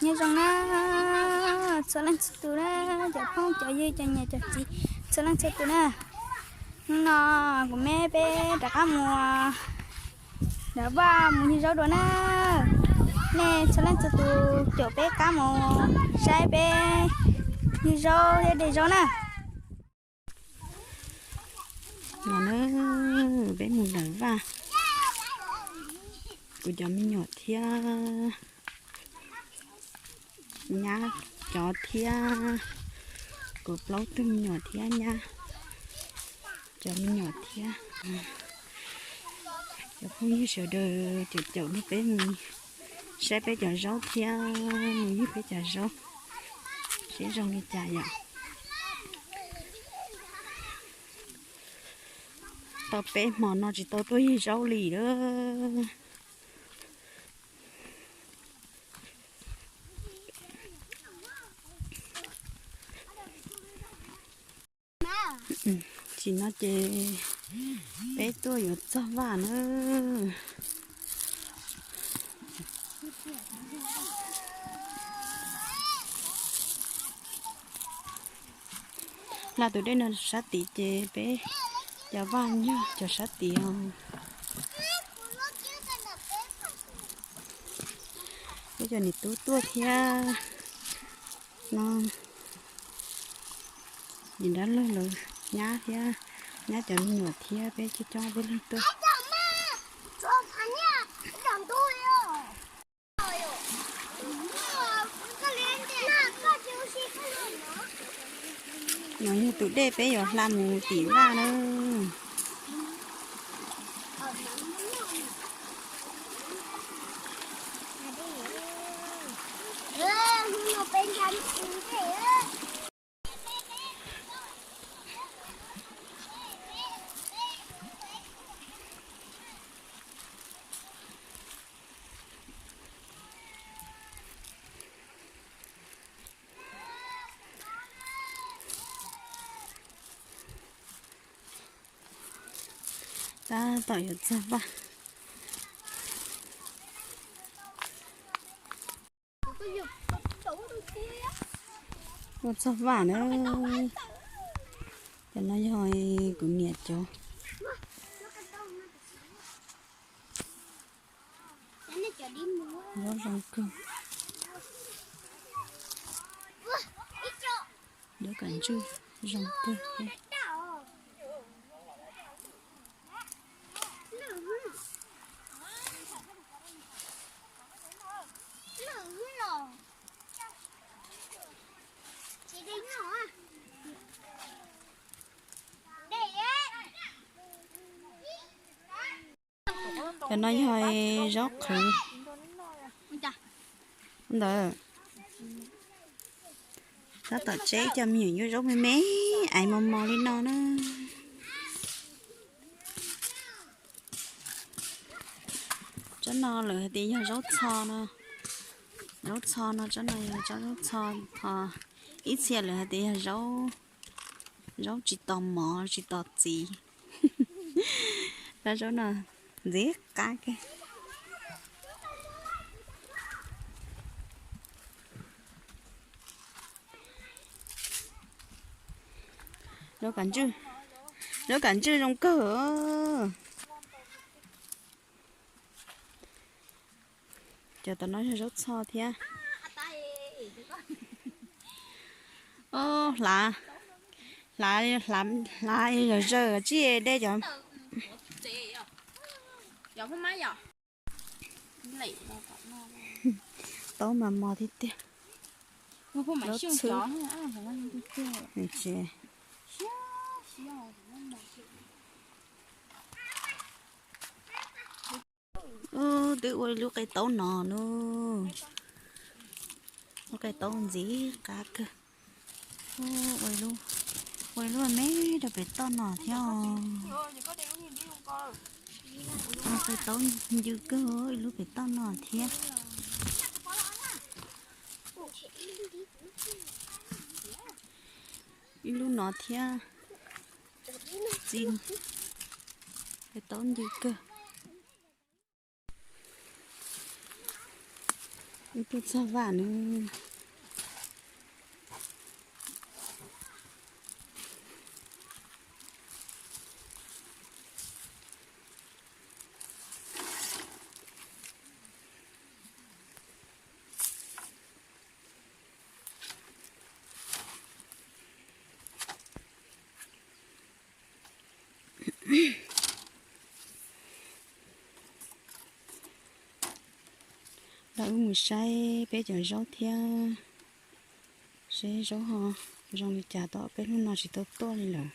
Nyob zoo na, txhua leej txhua tus na, cov phooj cov ywg cov niam cov txiv, txhua leej txhua tus na. Hnub no kuv me peb rov qab mus nram vaj mus ywg zaub dua na. Nej txhua leej txhua tus caum peb qab mus saib peb ywg zaub thiab de zaub na. No na, peb mus nram vaj, kuv cov me nyuam thiab nyab cov thiab, kuv plaub tug me nyuam thiab nyab cov me nyuam thiab. Cov phooj ywg sawv daws caum caum nrog peb mus saib peb cov zaub thiab mus ywg peb cov zaub seb zoo li cas yom. Tau peb hmo no tsis tau tuaj ywg zaub li lawm. Tsis no ces peb tuaj yuav txog vaj na. Hla tus dej no sab tid ces peb cov vaj yog cov sab tid os. Peb cov niam tub tuaj thiab no, niam dab laug lawv nyab thiab, nyab cov me nyuam thiab peb coob coob peb leeg tuaj. No yog tus dej peb yuav hla mus tim vaj na. Tab tom yuav txog vaj. Ua txog vaj na. Cov no yog kuv niam cov. Zaub zoo kawg. Dawb kav ntswj zoo kawg thiab. Cov no yog zaub qhwv ntawd. Tab tom tseb cov me nyuam nyuaj zaub me me, aiv mos mos li no na. Tsob no lawv hais tias yog zaub txho no. Zaub txho no, tsob no yog tsob zaub txho, ho ib txhia lawv hais tias yog zaub, zaub tsis tos mov tsis tos txiv. Tab zaub no ntxiv qab kawg. Zaub kav ntswj, zaub kav ntswj zoo kawg. Cov tom no yog zaub txho thiab. Hlav, hlav, hlav zawg zawg tsij de cov. Taub mas mos tiag tiag. Zaub txhwb. Twb ua ib lub qe taub no lauj. Lub qe taub ntxiv qab kawg. Ua ib lub me rau pem toj no thiab os. Ua qe taub ncw kawg, ib lub pem toj no thiab. Ib lub no thiab. Txi, qe taub ncw kawg. Wb tuaj txog vaj na. Los wb mus saib peb cov zaub thiab, seb zaub ho zoo li cas, tom peb hnub no tsis tau tuaj li lawm.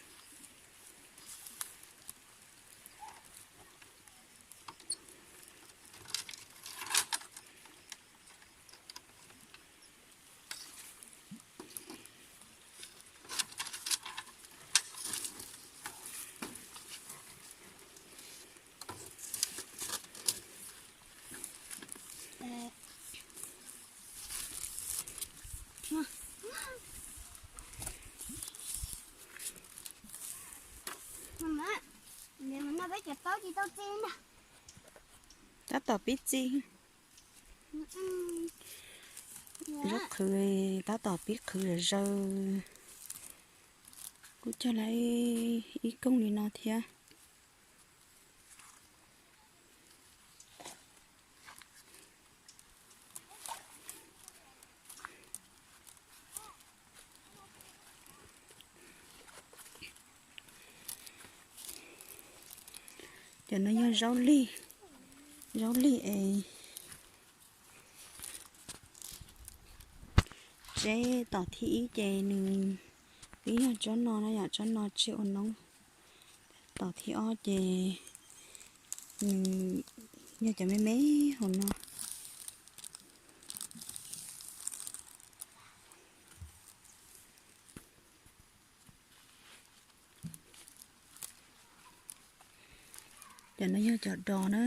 Tab tom pib txi. Zaub qhwv tab tom pib qhwv zaws. Kuj cog lawm ib koog li no thiab. Cov no yog zaub lig, zaub lig es tseb tom thib ib ces nws twb yog tsob no na yom, tsob no tseb ua noob. Tom thib ob ces nws yog cov me me hauv no. Cov no yog cov dos na,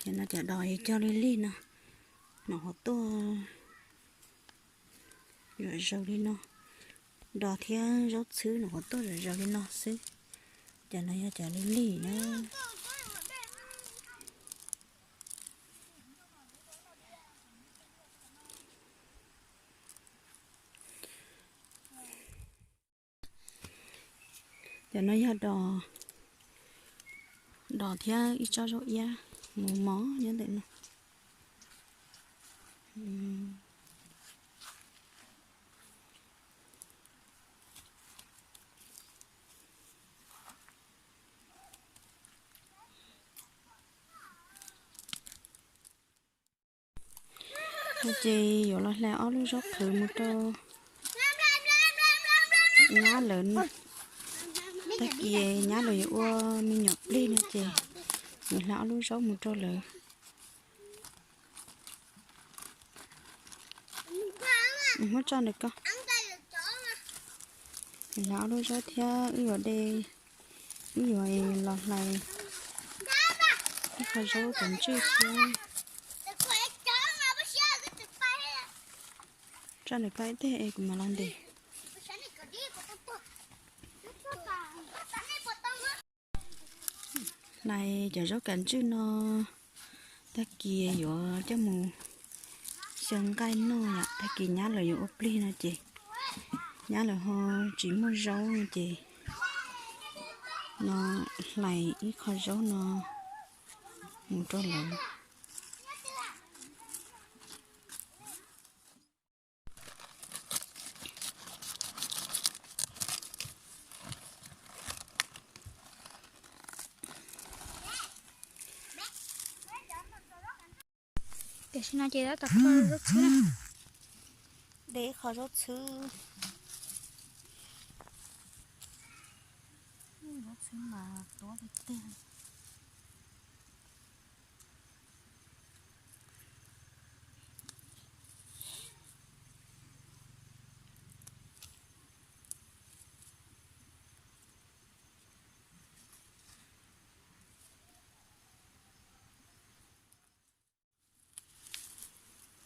cov no cov dos es cog lig lig no, nom qhuav tuaj yuav zaws li no. Dos thiab zaub txhwb nom qhuav tuaj zaws zaws li no xwb. Cov no yog cov lig lig na. Cov no yog dos, dos thiab ib tsob zaub iab mus mos nyob ntawm no. No ces yuav los hla ob lub zaub qhwv mus rau nyab lawv. Tag kis nyab lawv yuav ua me nyuam plig no ces yuav hla ob lub zaub mus rau lawv. Muab tso ntawm ko. Hla ob lub zaub thiab wb yuav de, wb yuav los hlais ib qho zaub kav ntswj thiab. Tso ntawm ko ib teg es kuv mam los ntes. Hlais cov zaub kav ntswj no, tag kis yuav coj mus xyaw nqaij noj yom, tag kis nyab lawv yuav ua plig no ces nyab lawv ho tsis muaj zaub no ces no hlais ib qho zaub no mus rau lawv. Tam sim no ces tab tom kho zaub txhwb na. De ib qho zaub txhwb. Zaub txhwb mas tuab tiag tiag.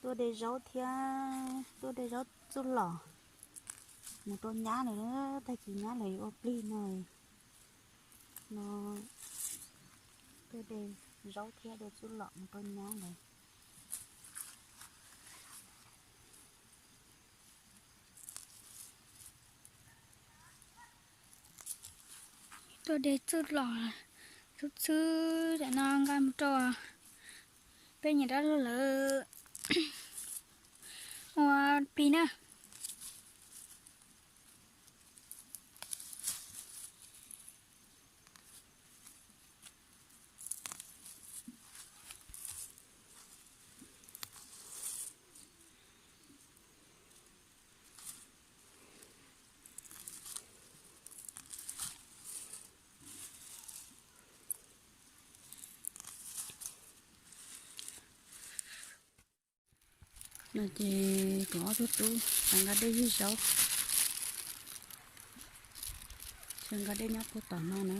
Tuaj de zaub thiab, tuaj de zaub txuj lom mus rau nyab lawm, tag kis nyab lawv yuav ua plig no. No, tuaj de zaub thiab de txuj lom mus rau nyab lawm. Cov dej txwb los, txhwb txhwb tam no nqa mus rau peb niam dab laug lawv ua plig na. No ces kuv ob tug tub sawv nqa dej ywg zaub, sawv nqa dej nyob puag tom no na.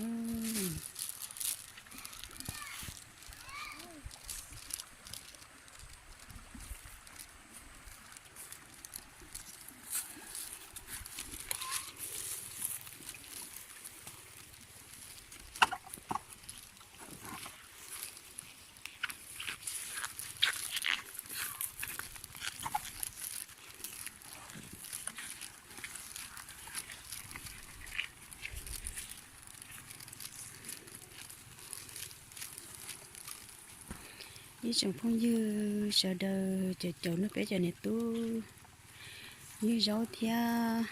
Ib tsoom phooj ywg sawv daws, caum caum nrog peb cov niam tub ywg zaub thiab,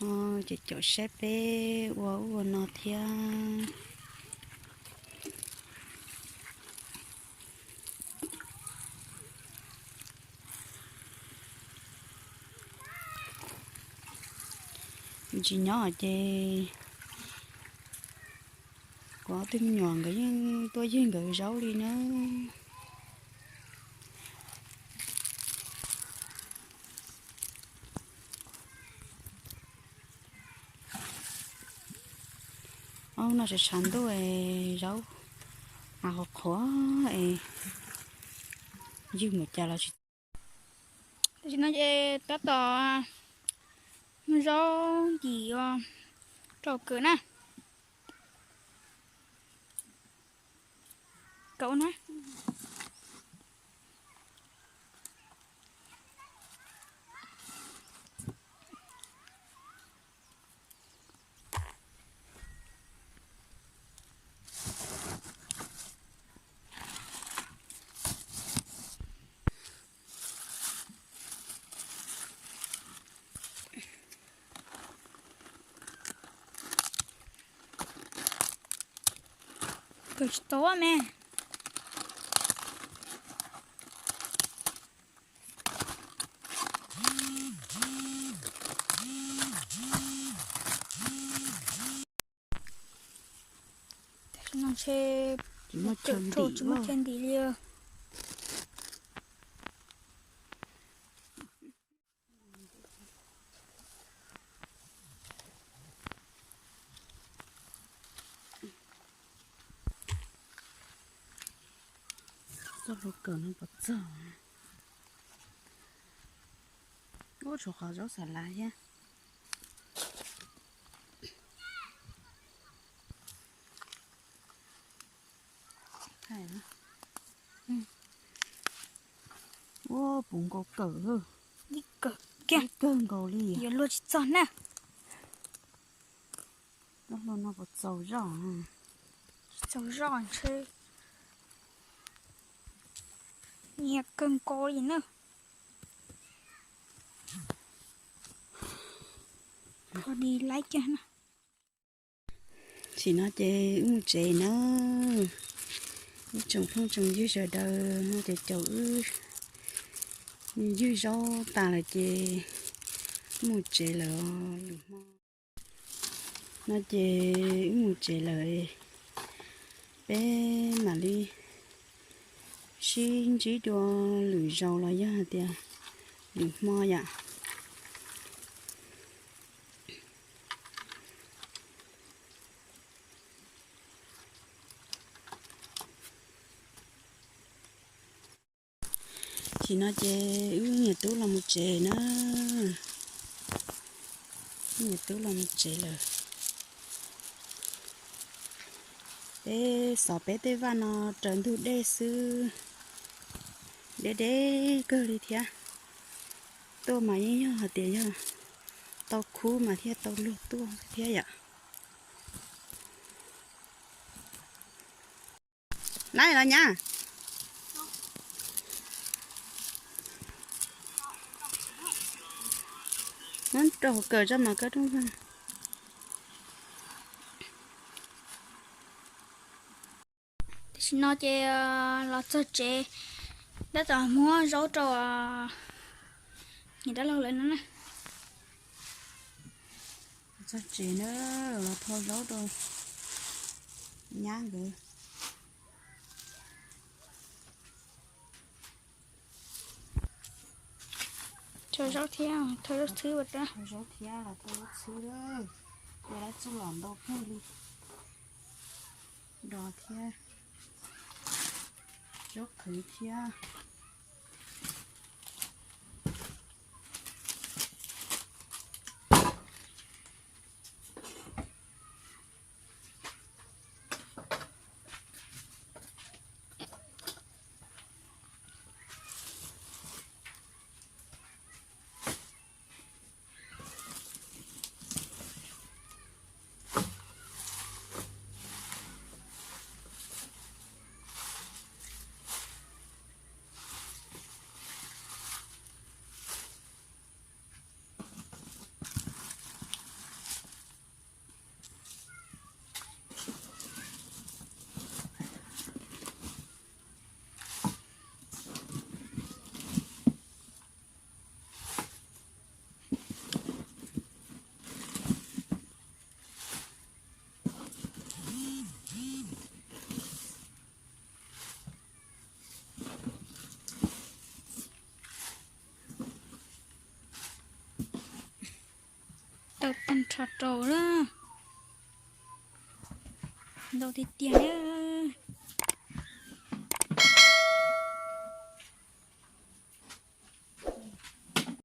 caum caum saib peb ua ub ua no thiab. Tsis nyob ces kuv ob tug me nyuam nkawd yeej tuaj ywg nkawd zaub li na. Ob hnub no tshav tshav ntuj es zaub mas qhuav qhuav es ywg mus cas los tsis. Tam sim no ces tab tom zaub yim rau kawm na. Kauv na. Kawm tsis tau me. Tam sim no ntshe tsis muaj chaw ntim li. Txoj hlua kawm no puas txog? Ub, tshuav qhov zaub xav lav thiab. Ua puv nkaus kawm, kawg nkaus li. Yuav luag tsis txog na. Txoj hlua no puas txaus zoj? Tsis txaus zoj ntshe. Nyiam kawg nkaus li na. Kho di laib kiag na. Tam sim no ces wb mus tsev na. Wb tsoom phooj tsoom ywg sawv daws no ces caum wb ywg zaub tas lawm ces wb mus tsev lawm lwm hmo. No ces wb mus tsev lawm, peb mam li sib ntsib dua lwm zaus los yog hais tias lwm hmo yom. Tam sim no ces wb niam tub los mus tsev na. Wb niam tub los mus tsev lawm. Peb xov peb tej vaj no raws ntug dej xwb, deb deb kawg li thiab. Tuaj mas yeej yog hais tias yog Tau khub mas thiaj tau luag tuaj thiab yom. Nab los nyab. Muab rau hauv kawm tso mas koj rooj vag. Tam sim no ces los txog tsev, tab tom muab zaub rau niam dab laug lawv no na. Txog tsev na, los thau zaub rau nyab nkawd. Thau zaub thiab, thau zaub txhwb ua rau. Thau zaub thiab los thau zaub txhwb, ua dab tsi los ntau kawg li. Dos thiab, zaub qhwv thiab. Tau tag nrho rau lawm. Ntau tiag tiag nawb.